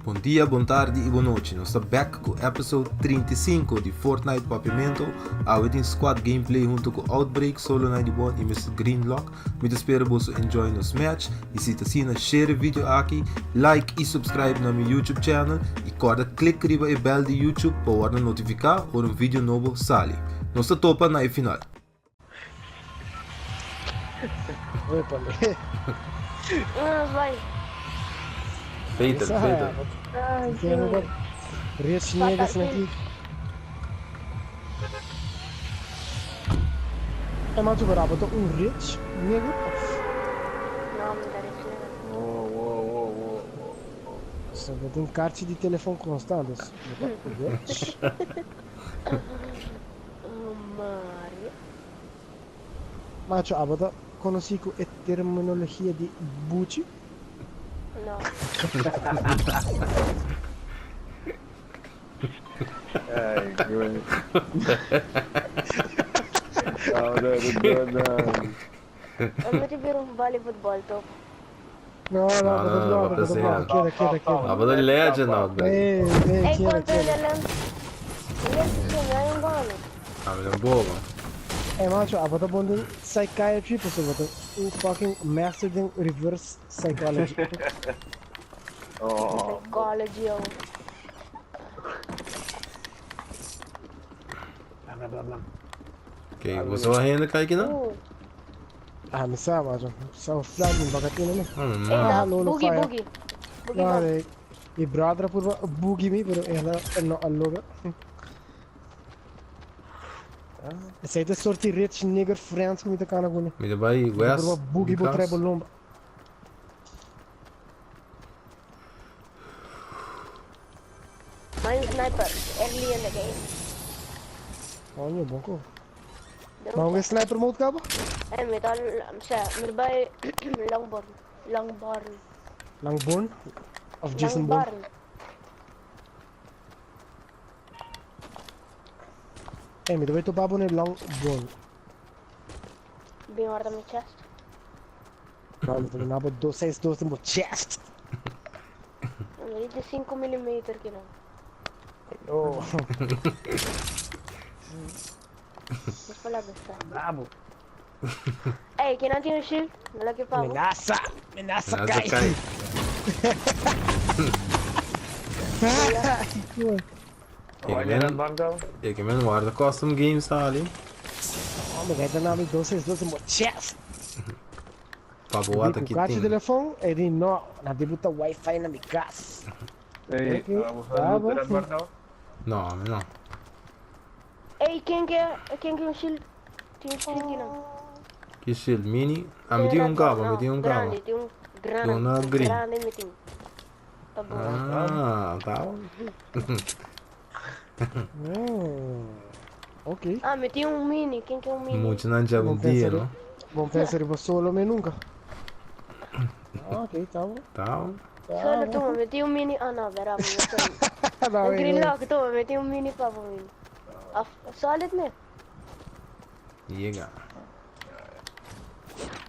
Bon dia, bon tardi y bon nochi. Nos ta back cu episode 35 di Fortnite Papiamento. Awe tin squad gameplay hunto cu Outbreak, Solo 91 y Mr. Greenlock. Mi ta spera boso enjoy nos match y si ta asina share e video aki, like y subscribe na mi YouTube channel y corda click riba e bell di YouTube pa wordo notifica ora un video nobo sali. Nos ta topa na e final. Beter, beter. E machu pero abo ta un rich nigger of? No, mi ta rich nigger. Wow, wow, wow, wow, wow, wow. So bo tin karchi di telefon konstant dus bo ta rich. Oh Mario. Machu abo ta konosí ku e terminologia di buchi? No. Ay, güey. No, no, no, no. Mi ta bira un bali futbol toch. No, no, No, bo ta no, no, blòk, bo ta blòk. Keda, keda, keda. Abo ta legend Outbreak. Ey, ey, Ey, keda, kontra keda. de lens. Lens is een mijn baan. Ami ta bobo. Ey, macho, abo ta bon den psychiatry pasobra bo ta un fucking master den reverse psychology. Oh, Psychology, oh. Bla, bla, bla, bla. Oké, boso a hende kai kinan? Ah, mi sa, macho. Sa un flat mi bakatina no. Oh, Ey, man. na, Ah, no, no, boogie, fire. boogie. Boogie No, bomb. de, mi brother a purba boogie mi, pero el a no a logra. Esei ta sorti rich nigger friends ku mi ta kana kuné. Mi ta bai Mi ta west purba boogie di bo kas. trae bo lomba. Mine sniper, early in the game. Coño, bon ko. Ma un sniper mode kaba? Eh, mi ta, sea, mi bai Longborn, Longborn. Langborn? Of Jason Bourne? Langbarn. Eh, mi ta bai topa bo ne Longborn. Bin warda mi chest. No, mi ta duna bo dos seis dos den bo chest. Mi di 5 millimeter kina. Oh. Nos pala besa. Bravo. Ey, kina tin un shield? No la ke pa bo. Menasa! Menasa Menasa kai! kai. Oh, Ik ben, ik ben waar de custom games sali. Oh, mi gai duna mi dos seis dos den bo chest. Pa bo wata Di ki ku kachi tin. telefon, e di no, na di buta wifi na mi kas. Ey, Ok, vamos tá a bom. lutar barco. No, mi no. Ey, ken ke, ken ke un shield? Tin un shield kina. Ki shield mini? Ah, mi tin un caba, mi tin un caba. Grande, tin un grande. Una green. Grande mi tin. Ta bon. Ah, ta bon. Ok. Ah, mi tin un mini. Ken ke un mini? Mucho nan dja Bon un dia, pensa no? Bon pensa riba solo me nunca. Ah, ok, tá bom. Ta bon. Tá Solo bom. tuma, mi tin un mini. Ah, no, verá, mi tin. No, Un green eh, lock, tuma, mi tin un mini pa bo mini. Of, solid me. Yega.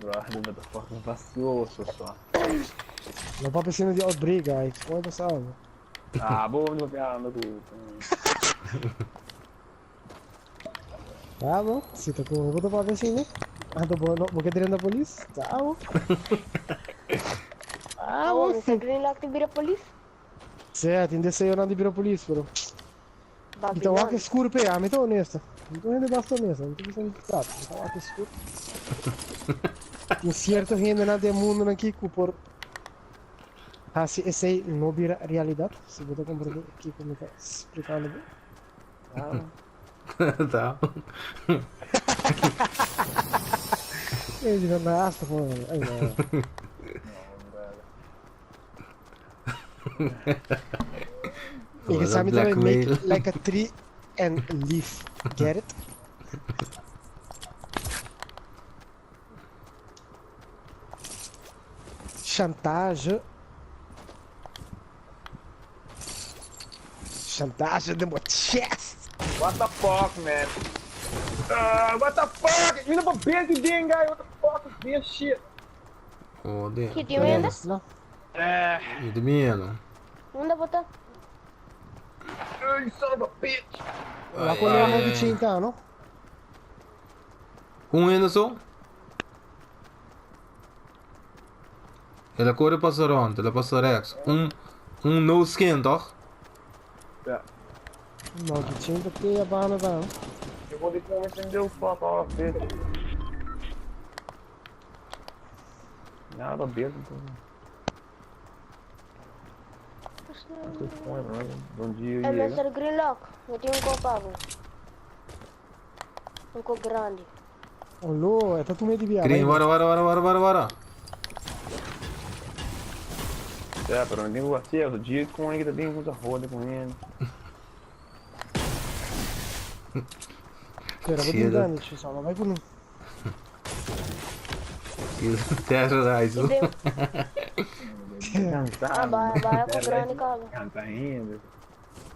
Bro, dit is fucking fastidioso, so. No papia sino di outbreak, guys. Como é sabe? Ah, boh, mi piano tutto. Tá bom. Se tá com o papia sino. Ah, tô bom. Vou querer na polícia. Tá bom. Ah, Ah, bom. bom, green lock te vira police. Certo, ainda sei eu não de vira polícia, pero. Então, Babilônia. aqui escuro, pe, ah, me tô honesto. Então, ainda basta honesto. Não tô pensando que tá. Então, aqui escuro. Tem certo gente na de mundo aqui que por Ah, se esse não vira realidade, se você compreender aqui como tá explicando. Ah, Ta bon. eu digo, nossa, pô, ai, não. Ik Was sabi dat tambe make blackmail? like a tree and leaf. Get it? Chantage. Chantage de my chest. What the fuck, man? What the fuck? You never busy ding guy. What the fuck is this shit? Joder. Ki tin hende? No. Eh, Mi ta miedo. Unda bo ta? Ey, son of a bitch! La con la mano 80, no? Un hende so? El a kore pasa rond, el a pasa rechts. Un, un no skin, toch? Ja. No, ki 80 te a bana dan. Je wordt die komen in deel fuck off, bitch. Ja, dat beeld toch. Good point, man. Bom dia, É, Diego. Mr. Greenlock, eu tenho um copo água. Um copo grande. Olo, e ta tu me di via. Green, wara, wara, wara, wara, wara, wara. Ja, pero não tenho assim, o dia com ele que tá bem com a roda com ele. Pero Sì, vou esatto. damage, insomma, vai con un. Terrorize. Deu. Cansado. Ah, vai, vai com grande, cara. Cansa ainda.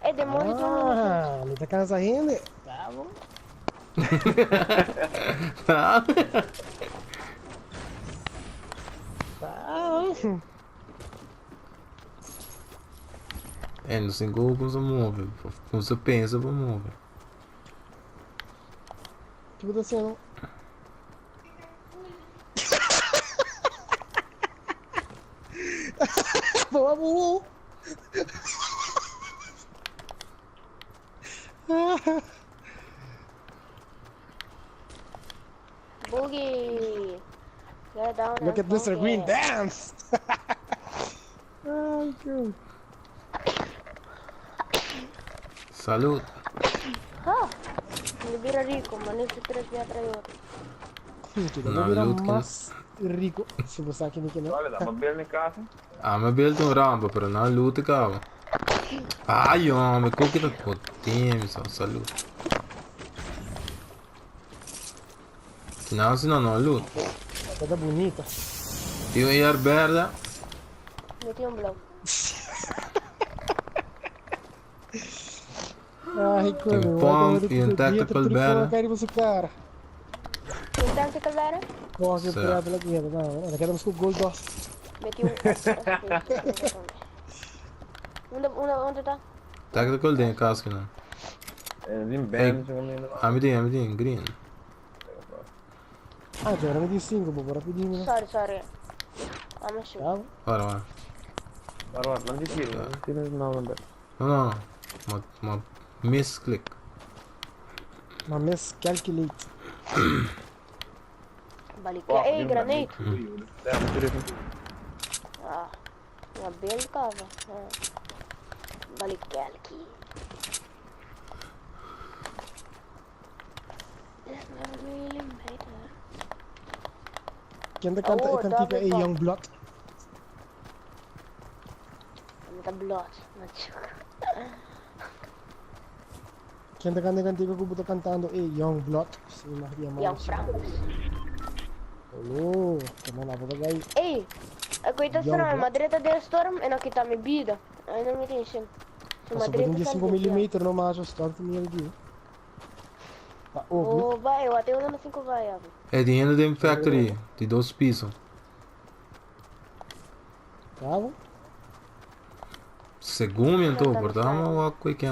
É, demônio de um minuto. Ah, mi ta cansa hende. Tá bom. Tá. Tá bom. É, não sei como você move. Como você pensa, você move. Tipo assim, não. Boa, boa. Boogie. Get down Look at and Mr. Green funky. dance. Ai, que. Salud. Ah, mi bira rico, ma nesse três me atraiu. Que No, não vira loot que mais rico. Se você aqui que não. Olha, dá pra beber em casa. Ah, mas belo tem um rampa, pero não loot, cara. Ai, homem, como que tá potente, só salud. Não, senão não loot. Tá bonita. E o AR verde. Meti um bloco. Ai, Tem como. pump e um tactical banner. Quero você cara. Tem tactical banner? Corre Certo. pra pela guerra, não. Ela queremos com gold dust. Meti um. Onde, onde, onde tá? Tactical tem casco, não. É, vim bem, jogando Amidin, amidin, green. Ah, já era me 5, vou rapidinho, né? Sorry, sorry. I'm sure. Tá bom. Bora, bora. Bora, bora, não te tiro. Não tiro não, não. Não, não. Uma, uma misclick. Uma miscalculate. Bali Ei, granate. É, não tiro aqui. Ah, uma bela cava. Ah. Bali aqui. This never really matter. Quem canta Oh, e cantica double é pump. Young Blood. Met een blad. Natuurlijk. Quem canta e cantica que tá cantando é Young Blood. Sim, mas é Jan Frans. Alô, come na boca aí. Ei, ik weet dat Young er Blood. Madrid de storm en dan kita mi bida. Ainda não tem sin. Se Nossa, Madrid vou de 5 mm no macho, start me aqui. Tá, óbvio. Oh, vai, eu até um 5 vai, abo. É dinheiro da factory, de dois pisos. Tá bom? Segundo, então, Não, tá portanto, uma quick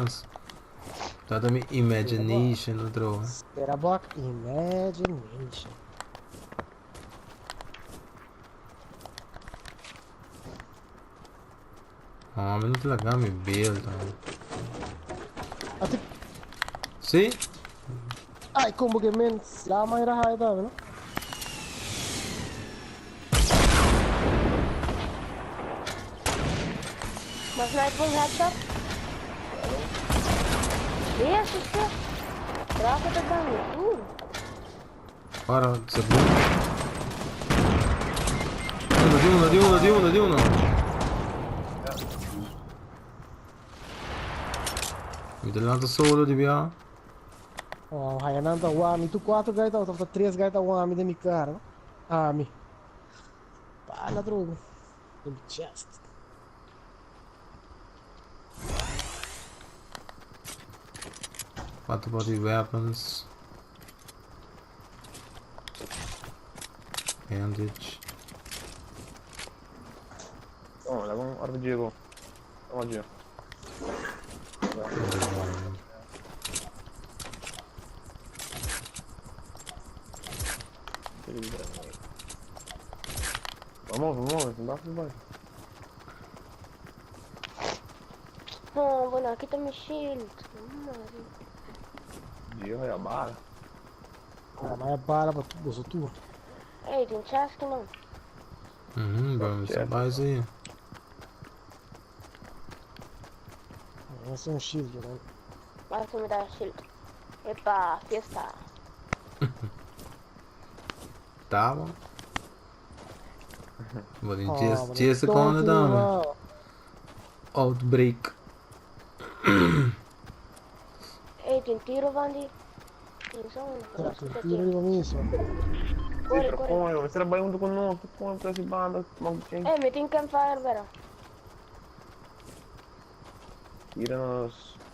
Tá também imagination no trovo. Será block imagination. Ah, mas não te lagar me belo, tá. Até Sim? Ai, como que men, lá mais raia tá, não? Maar sniper headshot. Jezus, joh. Raak het dan niet doen. Para, segundo. Uno, di uno, di uno, di uno, di uno. Mi te solo di via. Oh, Hayananta wami, tu 4 gaita, of 3 gaita wami de mi cara, no? Ami. Pala droga. In the chest. What about the weapons? Bandage. Bom, leva um RPG, bom. Toma Gio. Vamos, vamos, vamos, vamos. No, bueno, aquí está mi shield. Madre. Gio, ya bala. Ah, mas é bala pa boso tur. Ey, tin chasky no. Vamos Certo. base aí. Esse é um shield, né? Vas a mirar shield. Epa, fiesta. Tá bom. Vou Ah, chess, mano, chess então com aqui, dame. mano. Outbreak. Ey, tin tiro, Bandi. Tin son, Tá, tem tiro riba mesmo. Sì, Corre, però corre. come? Mi sembra un con noi, come per si banda, ma che Ey, me tin campfire, vera. Tira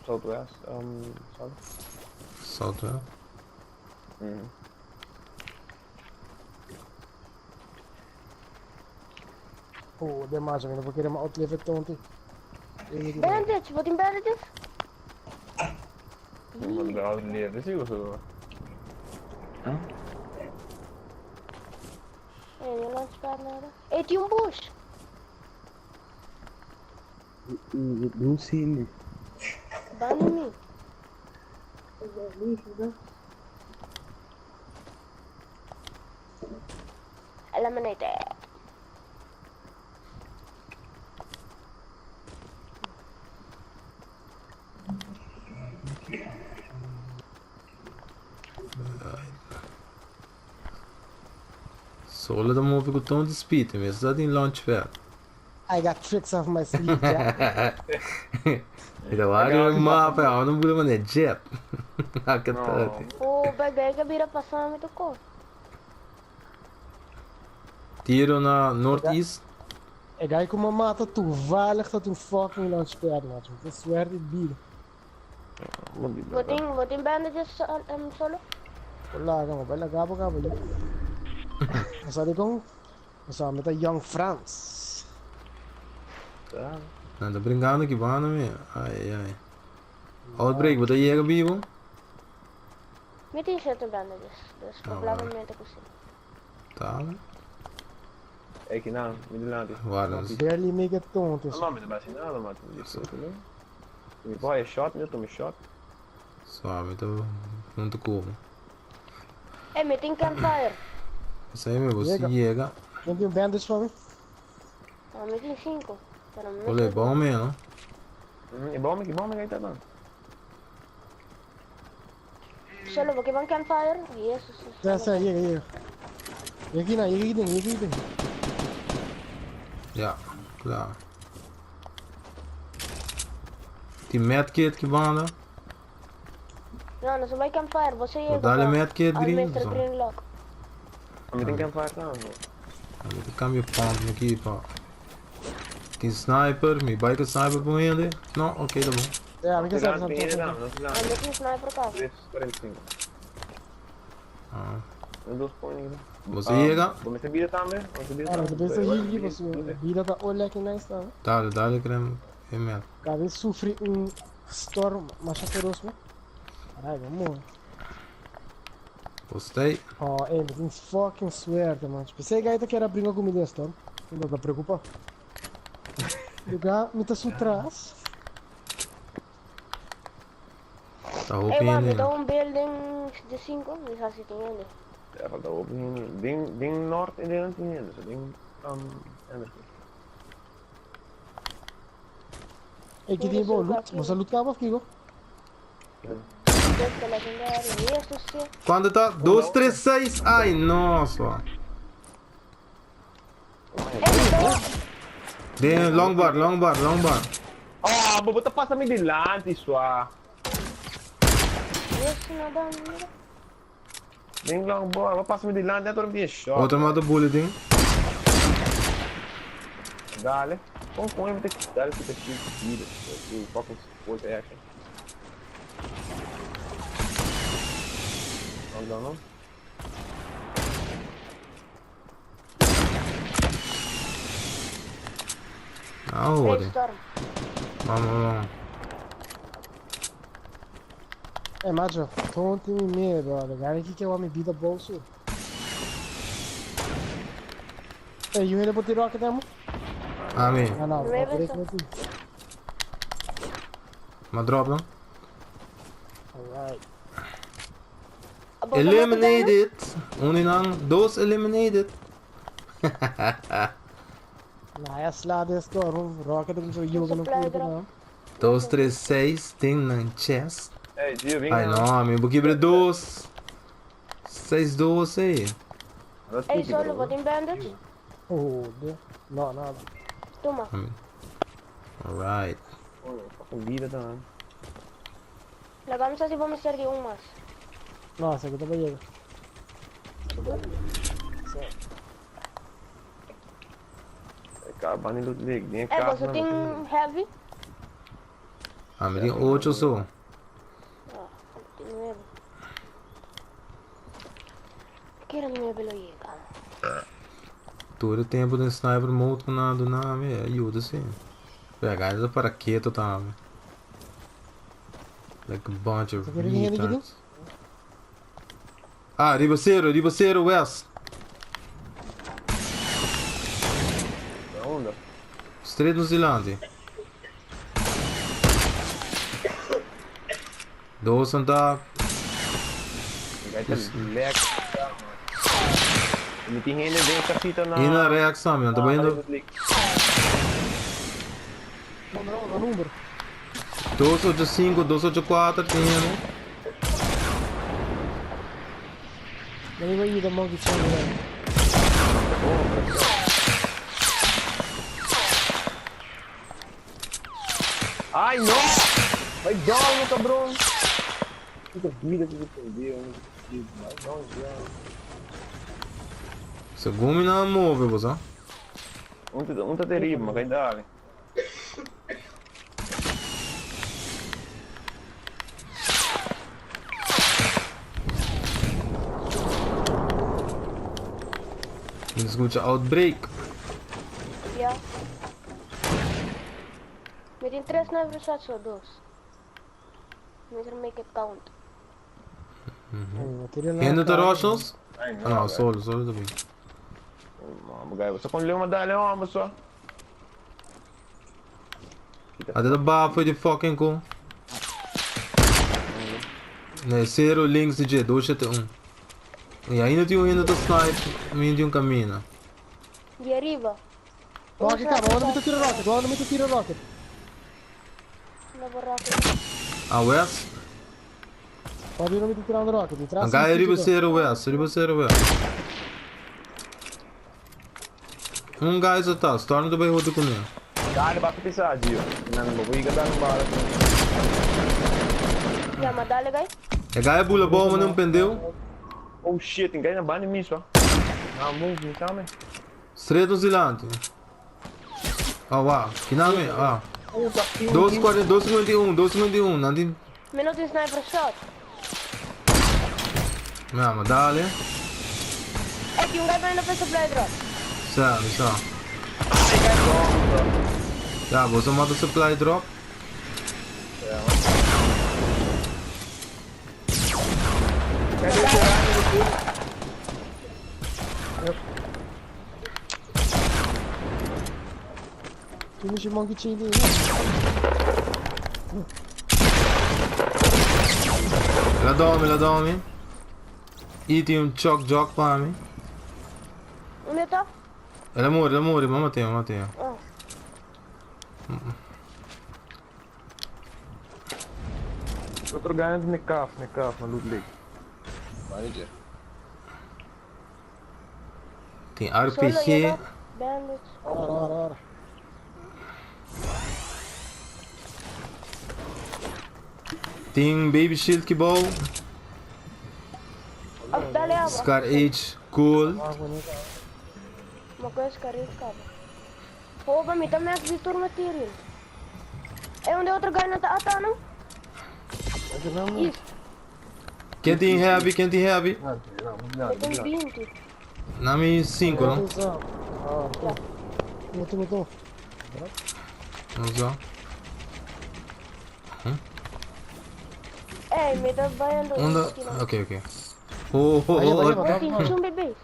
Southwest, sabe? Southwest. Oh, demais, eu não vou querer uma outlive tonto. Bandage, vou tin bandages? Non voglio leve, sì, questo. Ey, no launchpad nada. Ey, tin un bush. No cine. Bandi mi. Eliminated. Solo da move com tom de speed, mas dá em launchpad. I got tricks off my sleeve, Jack. Então, olha o mapa, eu não vou mané jet. Ah, que No. tal? Oh, bebê, que vira passando, me tocou. Tiro na northeast. Ik ga com uma mata toevallig dat een fucking launchpad was. Dat is zwaar dit bier. Vou tin bandages solo? Olá, gamo, bela gabo gabo. Sabe como? Sabe, met Young Frans. Tá. Não, tô brincando aqui, mano, meu. Ai, ai. Outbreak, você chega vivo? Me tin sete bandages, dus Ah, provavelmente consigo. Tá. É que não, mi delante. Guarda. Barely make it tonto. No, mi deve nada, ma Mi poi è shot, mi mi shot. Suave, tô junto com. Ey, me tin campfire. Isso aí, meu, você Chega. chega. Tem um bandage para mim? Ah, me tin 5. Pero me Olha, é bom mesmo. E bom, que bom, que tá dando. Solo porque van campfire. Y eso, eso. Já, já, chega, chega. Chega aqui, não, chega aqui, chega aqui, tem. Ja, claro. Tem medkit que banda. No, no se vai campfire, você Vou chega. dar-lhe medkit Al green. Mr. Só. Green Lock. Mi tem campfire não. Vou ter cambio ponto aqui, pá. Tem sniper, me bike sniper para ele. Não, ok, tá bom. É, amiga, sabe, Não, sabe, não, não, Ah, me tin sniper cá. 345. Ah. Eu dou põe. Você chega. Vou meter vida também, vou meter vida Cara, também. você pensa aqui, você vida tá olha que nice, tá? Dale, dale, creme. É mesmo. Acabei de sofrer um storm mais feroz, né? Caralho, vamos. Gostei. Oh, ei, mas tem fucking suerte, mano. Pensei que aí que era brincar comigo storm. Não tá preocupado. Lugar, me tá atrás. Tá Ey, mano, me roubando. dá um building de 5, me assim tem ele. Ja, falta op. Ding, ding noord en ding ding, dus ding Anderson. Ei, que tem bom loot. Você loot cabo, Kiko? Este legendário, isso sim. Quanto tá? 2, 3, 6. Ai, nossa. Ei, me dá Tem long bar, long bar, long bar. Ah, vou botar passa me delante, sua. Isso não dá, mira. Ding long boy, vou passar me delante, é todo dia shot. Outro mata bullet, hein? Dale. Com com ele tem que dar esse tipo de vida. O fucking support action. Não dá não? Ah, Ei, olha. storm. Vamos, vamos. Eh, macho, tonto mi miedo, brother. Gani ki ke wa mi bida bolso. Eh, you hele por rocket amo? Ami. No, no, Nueve break so. no tin. Ma drop no? Alright. Eliminated. Un di nan, dos eliminated. Na ya sla de score un rocket un so yoga no Supply curta drop. no. Dos, tres, seis, tin nan chest. Hey, Gio, vem Ai no, ami, bo kibra dos. Seis, dos, ei. Ey, solo, bo tin bandage? Oh, de. No, nada. Tuma. Ami. Alright. Fucking vida tambe. Laga mi sa si bo mester di un mas. No, esaki ta pa yega. Sí. Caba ni loot lake. Den Eh, cas boso nan. tin heavy? Ami tin ocho so. Ah, tin nuebe. Kera nuebe lo yega. Tur e tempo den sniper mode ku nan a duna mi a yuda si. Pero a ta para keto tambe. Like a bunch of retards. Ah, riba cero, riba cero west. Unda? Straight nos dilanti. Dos anta. Lek. Mi tin hende den casita na. I na rechts tambe, nan ta bayendo. Number. Dos ocho sinku, dos ocho kuater tin hende. Nan iba yuda Monkey Chan nan. Ai no! Vai down meu cabron! Puta vida que eu perdi, eu não consigo. Vai down já. Segun mi nan a move bo sa. Un ta teribel, ma kai dale. Mi scucha outbreak. Ya. Mi tin tres nueve shots o dos. Mester make it count. Hende ta rush nos? Ah no, solo, solo ta bin. Boso kon leu dale homber so. Ate ta bafo di fucking ku. Nee, zero links di dje, dos shete un. Y ainda tin un hende ta snipe mi di un camina. Di ariba. Rocket caba, ora mi ta tira rocket, ora mi ta tira rocket. No bo rocket. Ah, west? Ora mi ta tirando rocket, di tras. Anka riba zero west, riba zero west. Un guy sa ta, storm ta bai hopi kuné. Dale basta pisa Gio. Nan bo wiga dan bala. Ya ma dale guy. E guy a bula bou ma nan pendeu. Oh shit, tin guy na banda mi so. Na move mi sa me. Straight nos dilanti. Oh wow, kinan mi? Ah. Dos cuarenta, dos cincuenta y un, dos cincuenta y un, nan tin. Mi no tin sniper shot. Mi ama, dale. Ey, tin un guy poniendo pe supply drop. Sa, mi sa. Ya, boso mata supply drop. Finish monkey chain din. La domi, la domi. I tin un chok jok pa mi. Unda ta? El a muri, el a muri, mama tin, mama tin. Oh. Otro gana ne kaf, ne kaf, na loot lake. Tin Solo RPG. yega bandits. Ora, ora, ora. Tin baby shield ki bou. Of dale abo. Scar H gold. Ma koe Scar H kaba. Hoba mi ta max di tur material. E unda otro guy nan ta ata no? East. Ken tin heavy? Ken tin heavy? Mi tin binti. Na mi sinku no? Moto, moto. Nos a. Ey, mi ta bayando. Unda? Ok, ok. Oh, oh, Ahí oh, va, ahí oh. va. Tin chun bebés.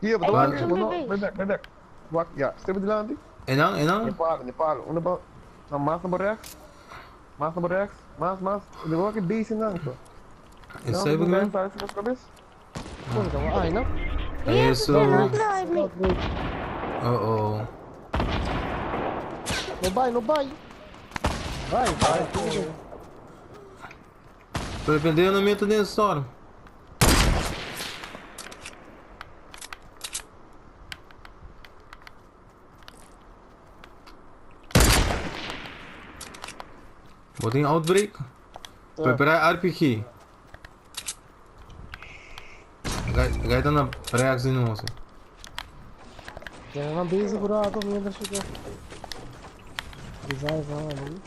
Hier, Ey, wat tin chun bebés. Bai bek, bai bek. Wak, ja, step dilanti. Enan, enan. Ne palo, ne palo. Unda ba? Nou, mas naar rechts. Mas naar rechts. Mas, mas. De welke beest in dan? Esei bo men? Ai, no? Eso. Yes, me. Oh, oh. No bai, no bai. Bai, bai. Pero dependendo no meta den storm. Bo tin outbreak? Prepara RPG. Gai ta na reacts di nos. Tiene una base curato mientras yo. Revive ali.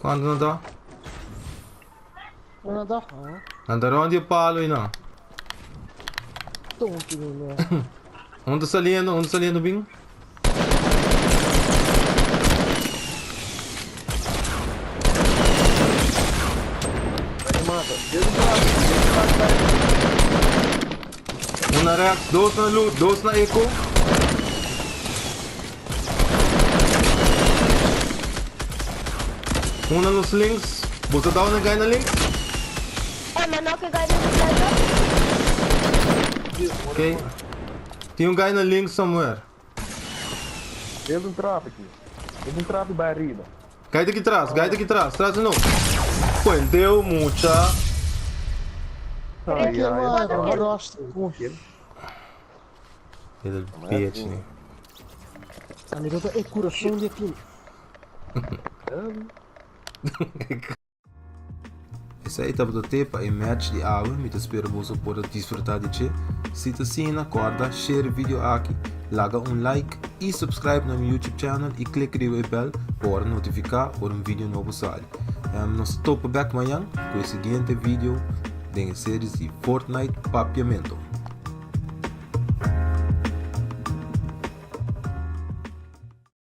Cuanto nan ta? Nan ta? Ah. Nan ta rond di e palo ei nan. Tonto di me. Un ta saliendo, un ta saliendo bin. Un na rechts, dos na loot, dos na echo. Un na nos links. Boso down na guy na links? Eh, maar nou kijk uit de sluiter. Ok. Tin un guy na links somewhere. Heel een traffic hier. Heel een traffic bij Riba. Guy aki tras, guy aki tras, tras di nos. Puenteo mucha. Ai, Kill ai, man, ai. rush. Little bitch, ne. A mi e coração de team. Esei tabata te pa e match di awe, mi ta spera boso por a disfruta di dje. Si ta asina, corda share e video aki, laga un like y subscribe na mi YouTube channel y click riba e bell pa ora notifica ora un video nobo sali. Nos ta topa bek mañan cu e siguiente video den e series di Fortnite Papiamento.